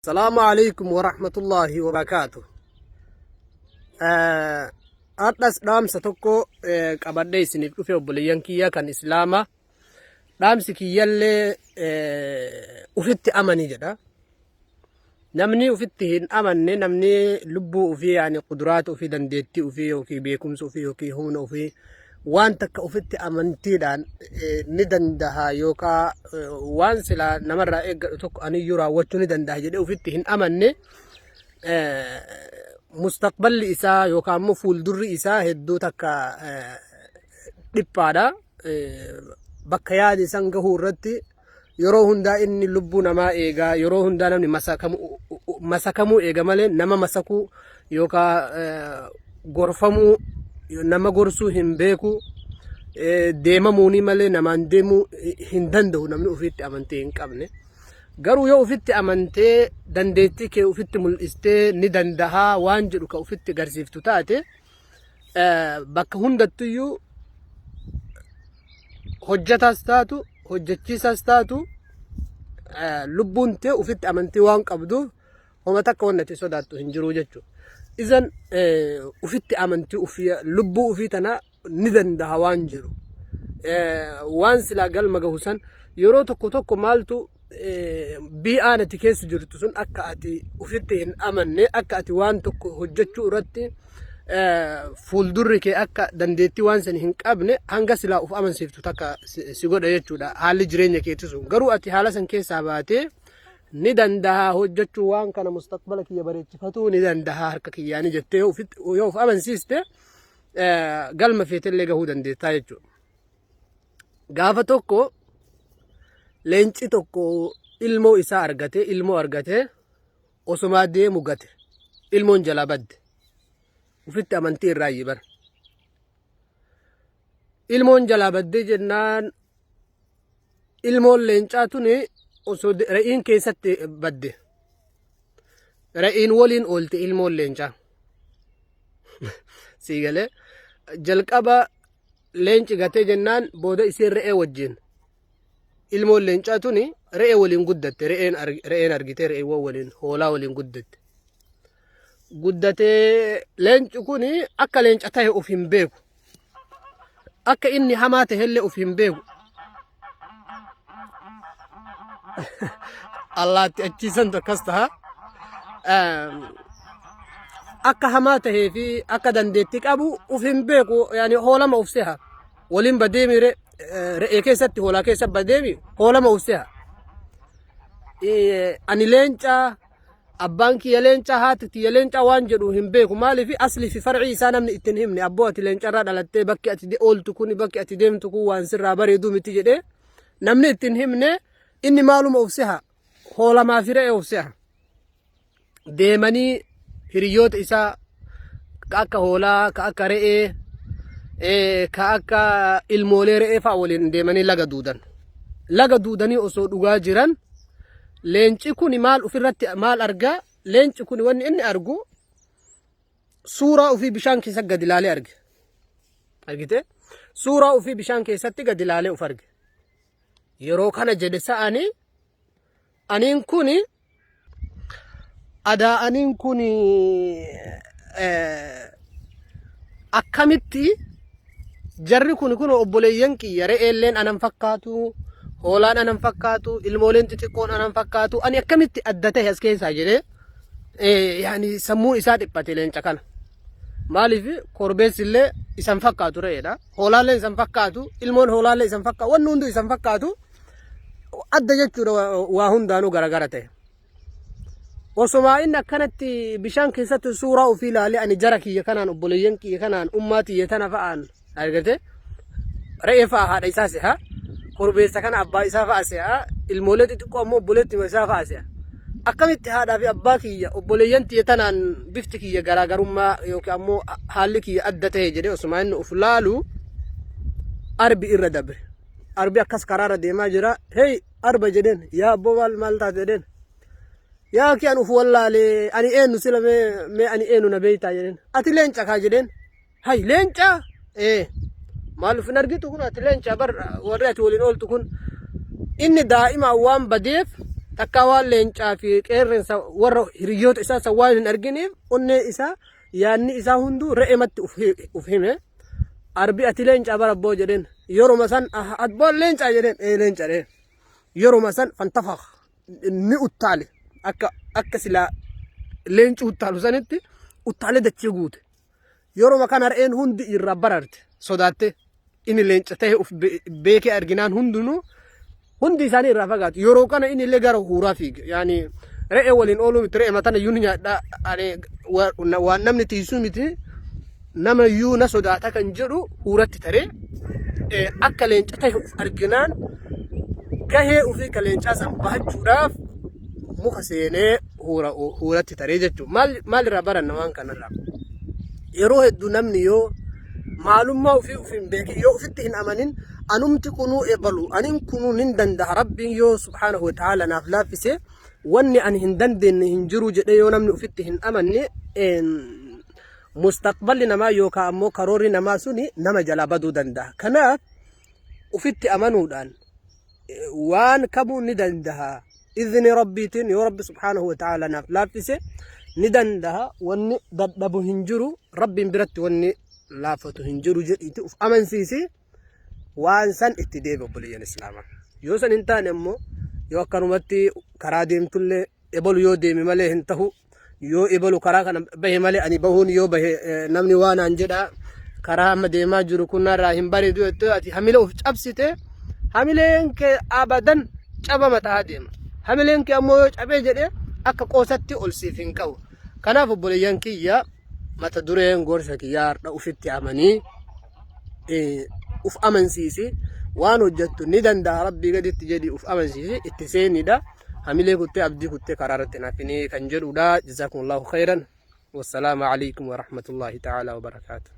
Salaamu alaikum warahmatullaahi wabarakaatu. Har'as dhaamsa tokko qabadhee isiniif dhufe obboleeyyan kiyya kan Islaamaa. Dhaamsi kiyyallee ufitti amanii jedha. Namni ufitti hin amanne namni lubbuu ufii yaani quduraata ufii dandeettii ufii yookiin beekumsa ufii yookiin humna ufii waan takka ufitti amantiidhaan ni dandaha yookaa waan silaa namarraa eeggadhu tokko aniyyuu raawwachuu ni dandaha jedhee ufitti hin amanne mustaqballi isaa yookaan immoo fuuldurri isaa hedduu takka dhiphaadha. Bakka yaade san gahuu irratti yeroo hundaa inni lubbuu namaa eegaa yeroo hundaa namni masakamuu eega malee nama masakuu yookaan gorfamuu nama gorsuu hin beeku deemamuuni malee namaan deemuu hin danda'u namni ofiitti amantee hin qabne. Garuu yoo ofitti amantee dandeettii kee ofitti mul'istee ni dandahaa waan jedhu ka ofitti garsiiftu taate bakka hundattuyyuu hojjetaas taatu hojjechiisaas taatu lubbuun tee ofitti amantii waan qabduuf homa takka wanni ati sodaattu hin jiru jechuudha. Izan ofitti amantii ofii lubbuu ofii tana ni danda'a waan jiru. Waan silaa galma gahu san yeroo tokko tokko maaltu bii'aan ati keessa jirtu sun akka ati ofitti hin amanne akka ati waan tokko hojjechuu irratti fuuldurri kee akka dandeettii waan san hin qabne hanga silaa of amansiiftu takka si godha jechuudha haalli jireenya keetii sun garuu ati haala san keessaa baatee ni danda'a hojjechuu waan kana mustaqbala kiyya bareechifatuu ni danda'a harka kiyyaanii jettee yoo of amansiiste galma feetellee gahuu dandeettaa jechuudha. Gaafa tokko leenci tokko ilmoo isaa argate ilmoo argate osumaa deemu gate ilmoon jalaa badde ufitti amantii irraa bara. Ilmoon jalaa baddee jennaan ilmoon leencaa tuni osoo re'iin keessatti badde. Re'iin waliin oolte ilmoon leencaa. Sii galee jalqaba leenci gatee jennaan booda isiin re'ee wajjin ilmoon leencaa tuni re'ee waliin guddatte re'een argitee re'eewwan waliin hoolaa waliin guddatte. Guddatee leenci kun akka leenca ta'e of hin beeku. Akka inni hamaa ta'ellee of hin beeku. Allaatti achiisantu akkas taha. Akka hamaa tahee fi akka dandeettii qabu of hin beeku yaani hoolama of seha. Waliin badeemi re'ee keessatti hoolaa keessa badeemi hoolama of seha. Ani leencaa Abbaan kiyya leencaa haati tiyya leencaa waan jedhu hin beeku maaliif aslii fi farcii isaa namni ittiin himne abboo ati leencarraa dhalattee bakki ati ooltu kun bakki ati deemtu kun waan sirraa bareedu miti jedhee namni ittiin himne inni maaluma of seha hoolamaa fi re'ee of seha deemanii hiriyoota isaa ka akka hoolaa ka akka re'ee ka akka ilmoolee re'ee fa'a waliin deemanii laga duudan laga duudanii osoo dhugaa jiran Leenci kun maal ofirratti maal argaa? Leenci kun wanni inni argu suuraa ofii bishaan keessa gadi ilaalee arge. Argite? Suuraa ofii bishaan keessatti gadi ilaalee of arge. Yeroo kana jedhe sa'anii aniin kun adaa aniin kun akkamitti jarri kun kun obboleeyyan kiyya re'eelleen anan fakkaatu hoolaan anan fakkaatu ilmooleen xixiqqoon anan fakkaatu ani akkamitti adda ta'e as keessaa jedhee yaani sammuun isaa dhiphate leenca kana. Maaliif korbeessi illee isan fakkaatu re'eedha. Hoolaallee isan fakkaatu ilmoon hoolaallee isan fakkaatu wanni hunduu isan fakkaatu adda jechuudha waa hundaanuu garagara ta'e. Osomaa inni akkanatti bishaan keessatti suuraa ofii ilaalee ani jara kiyya kanaan obboleeyyan kiyya kanaan ummaa tiyya tana fa'aan argate re'ee fa'a haadha isaa seha korbeessa kana abbaa isaa fa'a seha ilmoolee xixiqqoo ammoo obboleetti isaa fa'a seha. Akkamitti haadhaa fi abbaa kiyya obboleeyyan tiyya tanaan bifti kiyya garaagarummaa yookiin ammoo haalli kiyya adda ta'e jedhee osumaa inni of laalu arbi irra dabre. Arbi akkas karaarra deemaa jira. Hey arba jedheen yaa abboo maal maal taate jedheen. Yaa kee an uf wallaalee ani eenyu sila mee mee ani eenyu na beektaa jedheen. Ati leenca kaa jedheen. Hay leenca ee maal uf hin argitu kun ati leenca bar warri ati waliin ooltu kun inni daa'ima waan badeef Takkaa waan leencaa fi qeerrensa warra hiriyoota isaa san waan hin arginiif onnee isaa yaadni isaa hunduu re'ematti uf hime. Arbi ati leencaa bara abboo jedheen. Yeruma san abboon leencaa jedheen ee leenca dhee. Yeruma san fantafaq ni uttaale akka akka silaa leenci uttaalu sanitti uttaalee dachee guute. Yeruma kana re'een hundi irraa bararte sodaatte inni leenca ta'e uf beekee arginaan hundinuu hundi isaanii irraa fagaatu. Yeroo kana inni illee gara huuraa fiige. Yaani re'ee waliin ooluu miti re'ee matana iyyuu ni nyaadha. Ani waan namni tiisuu miti nama iyyuu na sodaata kan jedhu huuratti taree akka leenca ta'e uf arginaan gahee ofii ka leencaa san bahachuudhaaf muka seenee huuratti taree jechuudha. Maal maalirraa baranna waan kanarraa? Yeroo hedduu namni yoo maalummaa ofii of hin beekin yoo ofitti hin amanin anumti kunuu ebalu anin kunuu nin danda'a rabbiin yoo subhaanahu wa ta'aala naaf laaffise wanni ani hin dandeenye hin jiru jedhee yoo namni ofitti hin amanne mustaqballi namaa yookaan ammoo karoorri namaa suni nama jalaa baduu danda'a. Kanaaf ofitti amanuudhaan waan kamuu ni danda'a. Izni rabbiitiin yoo rabbi subhaanahu wa ta'aala naaf laaffise ni danda'a wanni dadhabu hin jiru rabbiin biratti wanni laaffatu hin jiru jedhiiti uf amansiisi waan san itti deebi obboleeyyan islaamaa. Yoo san hin taane ammoo yoo akkanumatti karaa deemtullee ebalu yoo deeme malee hin tahu yoo ebalu karaa kana bahe malee ani bahuun yoo bahe namni waa naan jedha karaa amma deemaa jiru kun narraa hin bareedu jettee ati hamila of cabsite hamileen kee abadan cabama ta'aa deema hamileen kee ammoo yoo cabee jedhe akka qoosatti ol siif hin qabu kanaaf obboleeyyan kiyya mata dureen gorsa kiyyaa har'a ufitti amanii uf amansiisi waan hojjettu ni danda'a rabbii gaditti jedhi uf amansiisi itti seenidha hamilee kuttee abdii kuttee karaa irratti hin hafinii kan jedhudha. Jazaakumullahu khayran. Wassalaamu alaikum warahmatullahi ta'ala wabarakaatuh.